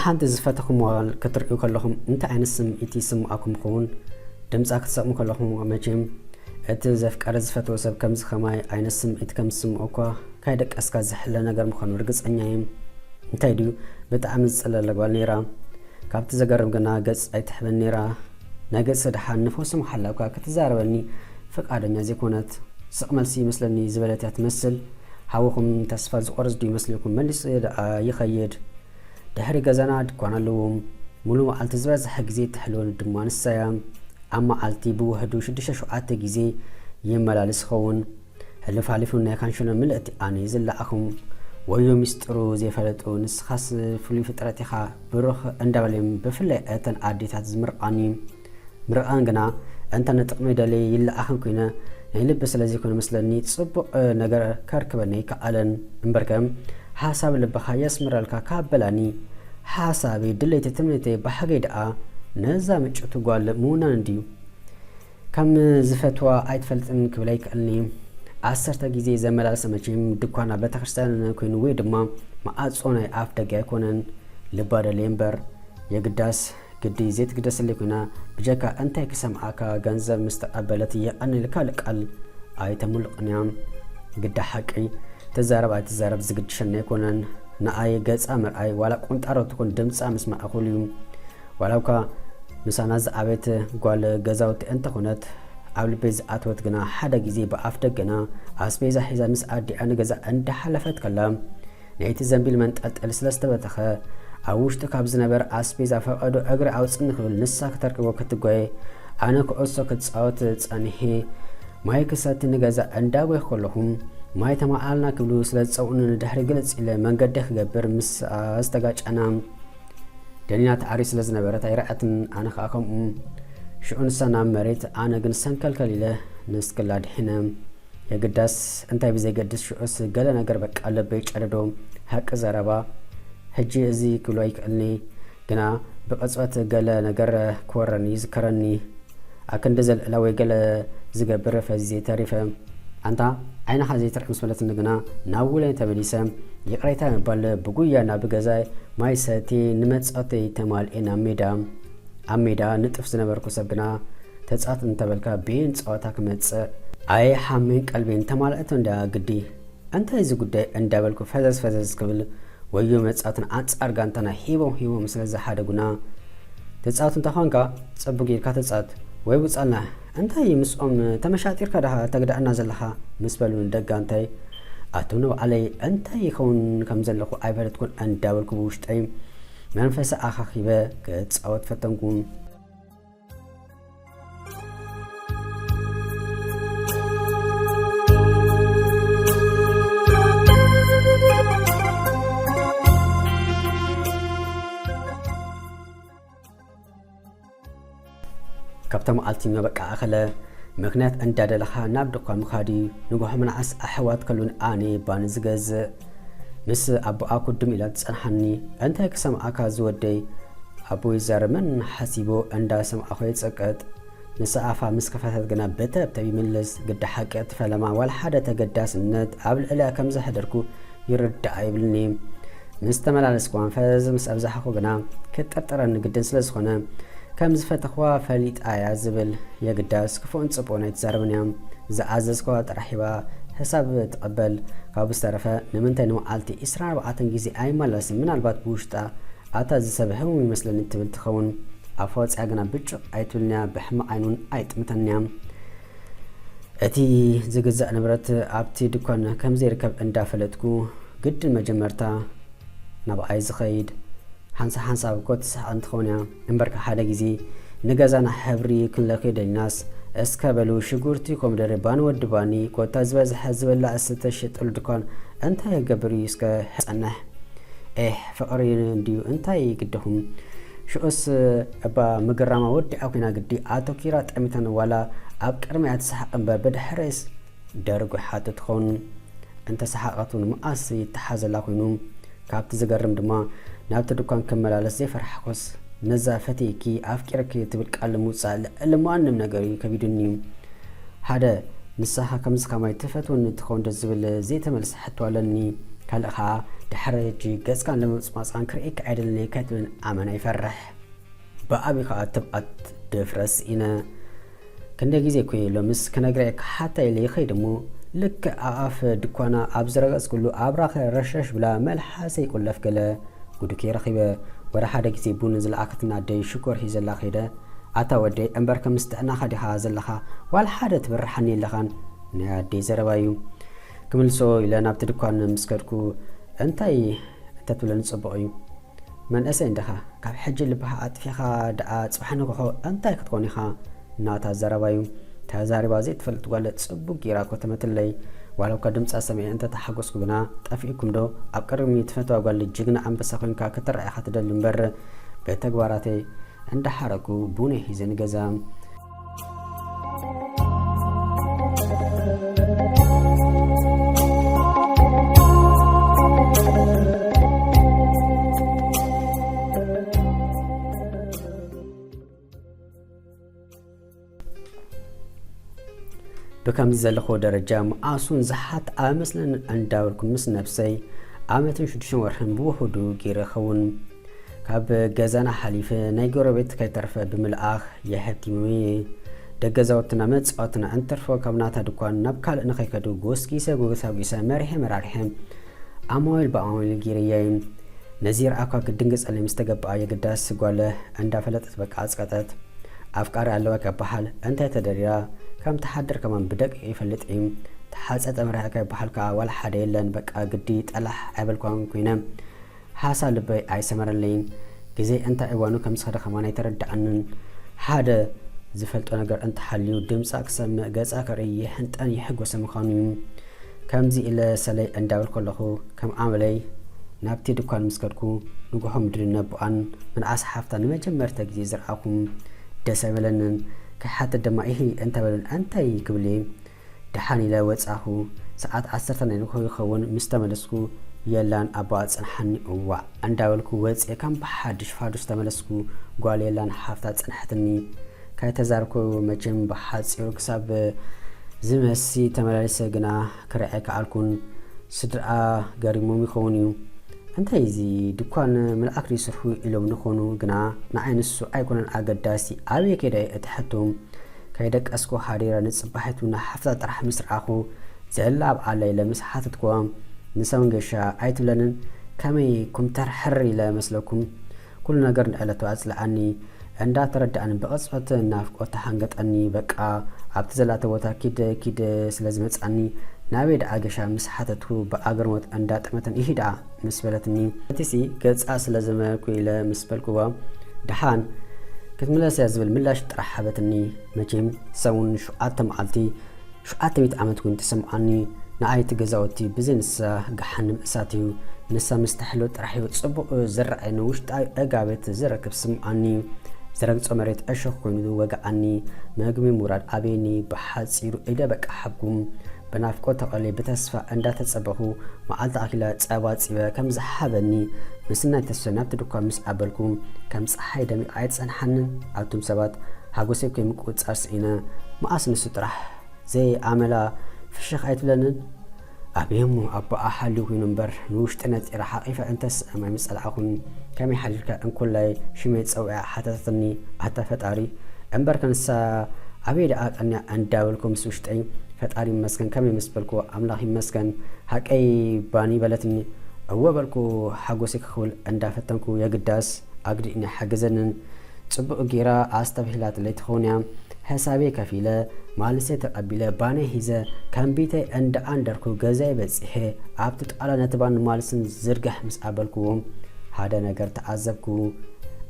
ሓንቲ ዝፈተኹም ጓል ክትርእዩ ከለኹም እንታይ ዓይነት ስምዒት ይስምዓኩም ይኸውን? ድምጻ ክትሰምዑ ከለኹም መቸም እቲ ዘፍቀረ ዝፈትዎ ሰብ ከምዚ ከማይ ዓይነት ስምዒት ከም ዝስምዖ እኳ ካይደቀስካ ዝሕለ ነገር ምዃኑ ርግጸኛ እየ። እንታይ ድዩ ብጣዕሚ ዝጸለለ ጓል ነይራ። ካብቲ ዘገርም ግና ገጽ ኣይትሕብን ነይራ። ናይ ገጽ ደሓን ንፈሱ መሓላ እኳ ክትዛረበኒ ፍቃደኛ ዘይኮነት። ስቕ መልሲ ይመስለኒ ዝበለት እያ ትመስል። ሓውኹም ተስፋ ዝቆርጽ ድዩ መስልኩም? መሊሱ ደኣ ይኸይድ። ድሕሪ ገዛና ድኳን ኣለዎም። ሙሉ መዓልቲ ዝበዝሐ ግዜ ተሕልወኒ ድማ ንሳ እያ። ኣብ መዓልቲ ብውሕዱ ሽዱሽተ ሸውዓተ ግዜ ይመላለስ ይኸውን። ሕልፍ ሓሊፉ ናይ ካንሸሎ ምልእቲ ኣነ ዝለኣኹም። ወዮ ሚስጥሩ ዘይፈለጡ ንስኻስ ፍሉይ ፍጥረት ኢኻ ብሩኽ እንዳበልዮም ብፍላይ እተን ኣዴታት ዝምርቓኒ። ምርቓን ግና እንተ ንጥቕሚ ደልየ ይለኣኽን ኮይነ ናይ ልቢ ስለ ዘይኮነ መስለኒ ጽቡቕ ነገር ከርክበኒ ኣይከኣለን። እምበርከ ሓሳብ ልብኻ የስምረልካ ካብ በላኒ ሓሳበይ ድሌተይ ትምኒተይ ባህገይ ደኣ ነዛ ምጭቱ ጓል ምውናን እንድዩ። ከም ዝፈትዋ ኣይትፈልጥን ክብል ኣይክእልኒ። ዓሰርተ ግዜ ዘመላልሰ መቸም ድኳና ቤተክርስትያን ኮይኑ ወይ ድማ መዓጾ ናይ ኣፍ ደገ ኣይኮነን። ልባ ደልየ እምበር የግዳስ ግዲ ዘይትግደሰለይ ኮይና ብጀካ እንታይ ክሰምዓካ ገንዘብ ምስ ተቐበለት የቐንል ካልእ ቃል ኣይተምልቕን እያ። ግዳ ሓቂ ትዛረብ ኣይትዛረብ ዝግድሸኒ ኣይኮነን። ንኣይ ገጻ ምርኣይ ዋላ ቁንጣሮ ትኹን ድምጻ ምስማዕ እኹል እዩ። ዋላ እኳ ምሳና ዝዓበየት ጓል ገዛውቲ እንተኾነት ኣብ ልበይ ዝኣተወት ግና ሓደ ግዜ ብኣፍ ደገና ኣስቤዛ ሒዛ ምስ ኣዲኣ ንገዛ እንዳሓለፈት ከላ ናይቲ ዘንቢል መንጠልጠሊ ስለ ዝተበተኸ ኣብ ውሽጡ ካብ ዝነበረ ኣስቤዛ ፈቐዶ እግሪ ኣውፅኒ ክብል ንሳ ክተርክቦ ክትጓየ ኣነ ክዕሶ ክፃወት ፀኒሐ ማይ ክሰቲ ንገዛ እንዳጎይኹ ከለኹ ማይ ተማዓልና ክብሉ ስለ ዝፀውዑኒ ንድሕሪ ግልፅ ኢለ መንገዲ ክገብር ምስ ዝተጋጨና ደኒና ተዓርዩ ስለ ዝነበረት ኣይረኣትን ኣነ ከዓ ከምኡ ሽዑ ንሳ ናብ መሬት ኣነ ግን ሰንከልከል ኢለ ንስክላ ድሒነ የግዳስ እንታይ ብዘይገድስ ሽዑስ ገለ ነገር በቃ ልበይ ጨደዶ። ሓቂ ዘረባ ሕጂ እዚ ክብሎ ኣይክእልኒ ግና ብቕጽበት ገለ ነገር ክወረኒ ይዝከረኒ። ኣክንዲ ዘልዕላ ወይ ገለ ዝገብር ፈዚዘ ተሪፈ። ኣንታ ዓይንኻ ዘይትርኢ ምስ በለትኒ ግና ናብ ውለይ ተመሊሰ ይቕሬታ ምባል ብጉያ ናብ ገዛይ ማይ ሰትየ ንመጻወተይ ተማልኤ ናብ ሜዳ ኣብ ሜዳ ንጥፍ ዝነበርኩ ሰብ ግና ተጻወት እንተበልካ ቤን ጸወታ ክመጽእ ኣየ ሓሜን ቀልቤን ተማልእቶ እንድያ ግዲ እንታይ እዚ ጉዳይ እንዳበልኩ ፈዘዝ ፈዘዝ ክብል ወዮ መጻወትን ኣንጻር ጋንታና ሂቦም ሂቦም ስለ ዝሓደጉና ተጻወት እንተኾንካ ጽቡቅ ጌርካ ተጻወት ወይ ውጻልና እንታይ ምስኦም ተመሻጢርካ ደኻ ተግዳእና ዘለኻ ምስ በሉኒ ደጋ እንታይ ኣቱም ንባዕለይ እንታይ ይኸውን ከም ዘለኹ ኣይፈለጥኩን እንዳበልኩ ብውሽጠይ መንፈሰ ኣኻኺበ ክጻወት ፈተንኩ። ካብታ መዓልቲ መበቃ ኣኸለ ምክንያት እንዳደለኻ ናብ ድኳን ምኻድ እዩ። ንጎሖ ምንዓስ ኣሕዋት ከሉን ኣነ ባኒ ዝገዝእ ምስ ኣቦኣ ኩድም ኢላ ትጸንሓኒ። እንታይ ክሰምዓካ ዝወደይ ኣቦ ይዛረብ መን ሓሲቦ እንዳሰምዓኹ የጸቅጥ። ንሳ ኣፋ ምስ ከፈተት ግና ብተብተብ ይምልስ። ግዲ ሓቂ እቲ ፈለማ ዋላ ሓደ ተገዳስነት ኣብ ልዕሊኣ ከም ዘሕደርኩ ይርዳእ ኣይብልኒ። ምስ ተመላለስኩ ኣንፈዝ ምስ ኣብዛሕኹ ግና ክጥርጥረኒ ግድን ስለ ዝኾነ ከም ዝፈተኽዋ ፈሊጣ እያ ዝብል የግዳስ ክፉእን ጽቡቕን ኣይትዛረብን እያ። ዝኣዘዝኳ ጥራሕ ሂባ ሕሳብ ትቐበል። ካብኡ ዝተረፈ ንምንታይ ንመዓልቲ ዕስራን ኣርባዕተን ግዜ ኣይመላለስን ምናልባት ብውሽጣ ኣታ እዚ ሰብ ህሙም ይመስለኒ ትብል ትኸውን። ኣፋ ወፂኣ ግና ብጭቕ ኣይትብልንያ ብሕማቕ ዓይኑን ኣይጥምተንያ። እቲ ዝግዛእ ንብረት ኣብቲ ድኳን ከም ዘይርከብ እንዳፈለጥኩ ግድን መጀመርታ ናብኣይ ዝኸይድ ሓንሳብ ሓንሳብ እኮ ትስሕቕ እንትኸውን እያ እምበርካ ሓደ ግዜ ንገዛና ሕብሪ ክንለኽዮ ደሊናስ እስከ በሉ ሽጉርቲ ኮምደረ ባኒ ወዲ ባኒ ኮታ ዝበዝሐ ዝበላ እስተሸጠሉ ድኳን እንታይ ክገብር እዩ እስከ ሕፀነሕ ኤህ ፍቕሪ እንድዩ እንታይ ግድኹም ሽኡስ እባ ምግራማ ወዲኣ ኮይና ግዲ ኣተኪራ ጠሚታን ዋላ ኣብ ቅድሚያ ትስሓቕ እምበር ብድሕረይስ ደርጉ ሓቱ ትኸውን እንተሰሓቐት እውን መኣስ ይተሓዘላ ኮይኑ ካብቲ ዝገርም ድማ ናብቲ ድኳን ክመላለስ ዘይፈርሓኩስ ነዛ ፈትየኪ ኣፍቂረኪ ትብል ቃል ምውፃእ ልዕሊ ማንም ነገር እዩ ከቢዱኒ ሓደ ንስኻ ከምዚ ከማይ ትፈትወኒ ትኸውን ዶ ዝብል ዘይተመልሰ ሕቶ ኣለኒ ካልእ ከዓ ድሕሪ ሕጂ ገጽካን ለመጽማጻን ክርእየካ ኣይደልን እየ ከይትብለኒ ኣመና ይፈርሕ። ብኣቢ ከኣ ትብኣት ድፍረት ስኢነ። ክንደይ ግዜ እኮ እየ ሎምስ ክነግራ እየ ክሓታ ኢለ ይኸይድ እሞ፣ ልክዕ ኣብ ኣፍ ድኳና ኣብ ዝረገጽኩሉ ኣብራኸ ረሸሽ ብላ መልሓሰይ ቁለፍ ገለ። ጉድኪ ረኺበ። ወረ ሓደ ግዜ ቡን ዝለኣኸትና ኣደይ ሽኮር ሒዘላ ከይደ። ኣታ ወደይ፣ እምበር ከም ምስ ጥዕናኻ ዲኻ ዘለኻ? ዋላ ሓደ ትብርሓኒ የለኻን። ናይ ኣደይ ዘረባ እዩ። ክምልሶ ኢለ ናብቲ ድኳን ምስ ከድኩ፣ እንታይ እንተትብለኒ ጽቡቕ እዩ? መንእሰይ እንዲኻ፣ ካብ ሕጂ ልብኻ ኣጥፊኻ ደኣ ጽባሕ ንግሆ እንታይ ክትኮን ኢኻ? ናታ ዘረባ እዩ። ተዛሪባ ዘይትፈልጥ ጓል ጽቡቕ ጌራ ኮተመትለይ። ዋላ እኳ ድምጻ ሰሚዐ እንተተሓጎስኩ ግና፣ ጠፊእኩም ዶ? ኣብ ቅድሚ ትፈትዋ ጓል ጅግና ኣንበሳ ኮይንካ ክትረኣ ኢኻ ትደሊ እምበር፣ ብተግባራተይ እንዳሓረኩ ቡነይ ሒዘ ንገዛ። ብከምዚ ዘለኹ ደረጃ መኣሱን ዝሓት ኣመስለን እንዳበልኩ ምስ ነብሰይ፣ ዓመትን ሽዱሽተ ወርሕን ብውሑዱ ገይረ ይኸውን። ካብ ገዛና ሓሊፈ ናይ ጎረቤት ከይተርፈ ብምልኣኽ የሐኪሙ እየ። ደገዛውትና መጻወትና እንትርፎ ካብ ናታ ድኳን ናብ ካልእ ንኸይከዱ ጎስጊሰ ጎሳጒሰ መሪሐ መራሪሐ ኣማዊል ብኣማዊል ገይረያ እየ። ነዚ ረኣኳ ክትድንግጸለይ ምስ ተገባኣ የግዳስ ጓለ እንዳፈለጠት በቃ ኣጽቀጠት። ኣፍቃሪ ኣለዋ ከበሃል እንታይ ተደሪራ ከም ትሓድር ከማን ብደቂቕ ይፈልጥ እዩ። ተሓጸ ጠምሪሐ ከበሃል ከኣ ዋላ ሓደ የለን። በቃ ግዲ ጠላሕ ኣይበልኳን ኮይነ። ሓሳብ ልበይ ኣይሰመረለይን። ግዜ እንታይ እዋኑ ከም ዝኸደ ከማን ኣይተረድኣንን። ሓደ ዝፈልጦ ነገር እንተሃልዩ ድምጻ ክሰምዕ ገጻ ክርኢ ይሕንጠን ይሕጎሰ ምዃኑ እዩ። ከምዚ ኢለ ሰለይ እንዳበልኩ ከለኹ ከም ኣመለይ ናብቲ ድኳን ምስ ከድኩ ንጉሆ ምድሪ ነቦኣን ምንዓስ ሓፍታ ንመጀመርታ ግዜ ዝረኣኹም ደስ ኣይበለንን። ክሓትት ድማ ኢሂ እንተበሉን እንታይ ክብል እየ? ደሓን ኢለ ወጻኹ። ሰዓት ዓሰርተ ናይ ንግሆ ይኸውን ምስ ተመለስኩ የላን ኣቦኣ ጸንሓኒ። እዋእ እንዳበልኩ ወጽየ ከም ብሓድሽ ፋዱስ ተመለስኩ። ጓል የላን ሓፍታ ጸንሐትኒ። ካይተዛረብኩ መቸም ብሓጺሩ ክሳብ ዝመሲ ተመላሊሰ ግና ክርኣ ኣይከኣልኩን። ስድርኣ ገሪሞም ይኸውን እዩ። እንታይ እዚ ድኳን መልኣክ ድዩ ስርሑ ኢሎም ንኾኑ ግና ንዓይ ንሱ ኣይኮነን ኣገዳሲ። ኣበይ ከይደ እየ እቲ ሕቶ? ከይደቀስኩ ሓዲረ ንጽባሒቱ ንሓፍታ ጥራሕ ምስ ረኣኹ ዘላ ኣብ ዓለ ኢለ ምስ ሓተትኩዋ ንሳ እውን ገሻ ኣይትብለንን። ከመይ ኩምተር ሕር ኢለ መስለኩም? ኩሉ ነገር ንዕለቱ ኣጽልኣኒ። እንዳተረድኣኒ ብቕጽበት ናፍቆት ተሓንገጠኒ። በቃ ኣብቲ ዘላቶ ቦታ ኪድ ኪድ ስለ ዝመጻኒ ናበይ ደኣ ገሻ ምስ ሓተትኩ ብኣግርሞት እንዳጠመተን ኢሂ ደኣ ምስ በለትኒ። እቲ ሲ ገጻ ስለ ዘመልኩ ኢለ ምስ በልኩዋ ደሓን ክትምለስ እያ ዝብል ምላሽ ጥራሕ ሃበትኒ። መቸም ሰሙን ሸውዓተ መዓልቲ ሸውዓተ ሚእቲ ዓመት እውን ተሰምዓኒ። ንኣይ እቲ ገዛውቲ ብዘይ ንሳ ገሓንም እሳት እዩ። ንሳ ምስ ተሕሎ ጥራሕ እዩ ጽቡቕ ዝረኣይ ንውሽጣዊ ዕጋበት ዝረክብ ስምዓኒ። ዝረግጾ መሬት ዕሾኽ ኮይኑ ወግዓኒ። መግቢ ምውራድ ኣበየኒ። ብሓጺሩ ኢደ በቃ ሓብኩም። ብናፍቆት ተቐልየ ብተስፋ እንዳተጸበኹ መዓልቲ ኣኺላ ጸባ ጺበ ከም ዝሃበኒ ምስናይ ተስፋ ናብቲ ድኳን ምስ ኣበልኩ ከም ጸሓይ ደሚቓ ኣይትጸንሓንን። ኣቱም ሰባት ሓጎሰይ ከይምቁጽጻር ስኢነ። መኣስ ንሱ ጥራሕ ዘይኣመላ ፍሽኽ ኣይትብለንን? ኣበይ እሞ ኣቦኣ ሓልዩ ኮይኑ እምበር ንውሽጢ ነጺረ ሓቒፈ እንተስዕም ኣይምጸላእኹን። ከመይ ሓዲርካ እንኮላይ ሽመይ ጸዊዓ ሓተተትኒ። ኣታ ፈጣሪ እምበር ከንሳ ኣበይ ደኣ ቀንያ እንዳበልኩ ምስ ውሽጠይ ፈጣሪ ይመስገን ከመይ ምስ በልኩ ኣምላኽ ይመስገን ሓቀይ ባኒ በለትኒ። እወ በልኩ ሓጎሰይ ክኽውል እንዳፈተንኩ የግዳስ ኣግዲእኒ ሓገዘንን። ጽቡቕ ጌራ ኣስተብሂላትለይ ትኸውን እያ። ሕሳበይ ከፊለ፣ ማልሰይ ተቐቢለ፣ ባነይ ሒዘ፣ ከንቢተይ እንዳ ኣንደርኩ ገዛይ በጺሐ፣ ኣብቲ ጣውላ ነቲ ባን ማልስን ዝርግሕ ምስ ኣበልኩዎ፣ ሓደ ነገር ተዓዘብኩ።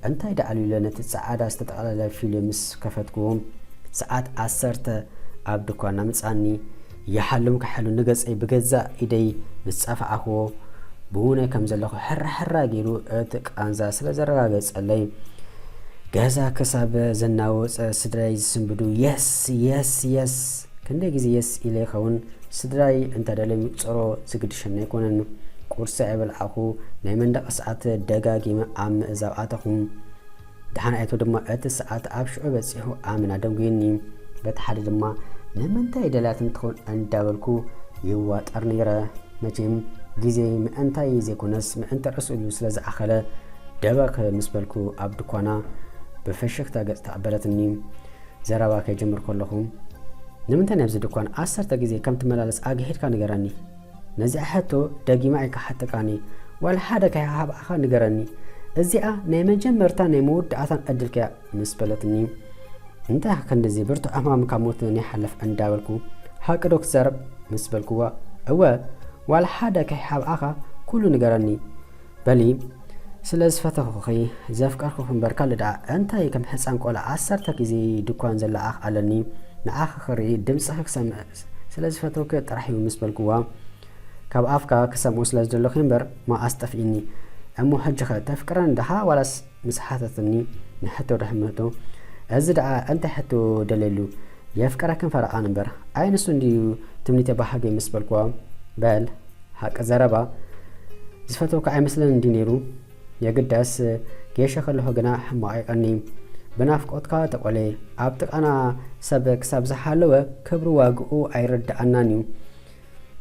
እንታይ ደኣ ኣልዩለ ነቲ ጸዓዳ ዝተጠቕለለ ፊልም ምስ ከፈትኩዎ፣ ሰዓት ዓሰርተ ኣብ ድኳና ምጻኒ። ይሓልም ክሕሉ ንገጸይ ብገዛእ ኢደይ ምስ ጸፋዕክዎ፣ ብውነ ከም ዘለኹ ሕራ ሕራ ገይሩ እቲ ቃንዛ ስለ ዘረጋገጸለይ፣ ገዛ ክሳብ ዘናወጸ ስድራይ ዝስንብዱ፣ የስ፣ የስ፣ የስ። ክንደይ ግዜ የስ ኢለ ይኸውን? ስድራይ እንተደለዩ ጸሮ ዝግድሸኒ ኣይኮነን። ቁርሲ ኣይበልዓኹ፣ ናይ መንደቕ ሰዓት ደጋጊመ ኣብ ምእዛብ ኣተኹ። ደሓን ኣይቶ ድማ እቲ ሰዓት ኣብ ሽዑ በጺሑ ኣመና ደንጉዩኒ። በቲ ሓደ ድማ ንምንታይ ደልያትኒ ትኸውን እንዳበልኩ ይዋጠር ነይረ። መቸም ግዜ ምእንታይ ዘይኮነስ ምእንቲ ርእሱ ኢሉ ስለ ዝኣኸለ ደበኽ ምስ በልኩ ኣብ ድኳና ብፍሽኽታ ገጽ ተቐበለትኒ። ዘረባ ከይጀምር ከለኹ ንምንታይ ናብዚ ድኳን ዓሰርተ ግዜ ከም ትመላለስ ኣግሂድካ ንገረኒ። ነዚኣ ሕቶ ደጊማ ኣይክሓጥቃኒ ዋላ ሓደ ከይሃብኣኻ ንገረኒ። እዚኣ ናይ መጀመርታ ናይ መወዳእታን ዕድልካ ምስ በለትኒ እንታይ ክንድዚ ብርቱዕ ሕማም ካብ ሞት ንይሓልፍ እንዳበልኩ ሓቂ ዶ ክትዛረብ ምስ በልክዋ እወ ዋላ ሓደ ከይሓብኣኻ ኩሉ ንገረኒ። በሊ ስለ ዝፈተኹኺ ዘፍቀርኩኺ እምበር ካልእ ደኣ እንታይ ከም ሕፃን ቆልዓ ዓሰርተ ግዜ ድኳን ዘለኣኽ ኣለኒ ንዓኺ ክርኢ ድምፅኺ ክሰምዕ ስለ ዝፈተውኪ ጥራሕ እዩ ምስ በልክዋ ካብ ኣፍካ ክሰምዑ ስለ ዝደለኹ እምበር መዓስ ጠፊእኒ እሞ ሕጂ ኸ ተፍቅረን ደኻ ዋላስ ምስ ሓተትኒ ንሕቶ ድሕምቶ እዚ ደኣ እንታይ ሕቶ ደለሉ የፍቅረክን ፈረቓን እምበር ኣይ ንሱ እንድዩ ትምኒተ ባህገ ምስ በልክዋ በል ሓቂ ዘረባ ዝፈተውካ ኣይመስለን እንዲ ነይሩ የግዳስ ጌሸ ከለኹ ግና ሕማቕ ይቐኒ ብናፍቆትካ ተቆለ ኣብ ጥቃና ሰብ ክሳብ ዝሓለወ ክብሪ ዋግኡ ኣይርድኣናን እዩ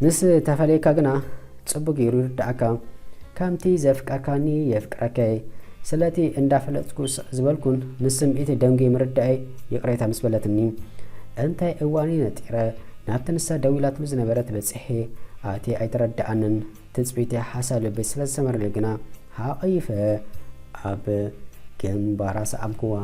ምስ ተፈለየካ ግና ጽቡቅ ገይሩ ይርድኣካ ከምቲ ዘፍቀርካኒ የፍቅረከይ ስለቲ እንዳፈለጥኩ ስቕ ዝበልኩን ንስምዒት ደንጉ ምርዳኣይ ይቕሬታ ምስ በለትኒ እንታይ እዋኒ ነጢረ ናብቲ ንሳ ደዊላትሉ ዝነበረት በጺሐ ኣቲ ኣይተረድኣንን ትጽቢተይ ሓሳብ ልበይ ስለ ዝሰመረለይ ግና ሓቐይፈ ኣብ ግንባራ ሰኣምክዋ።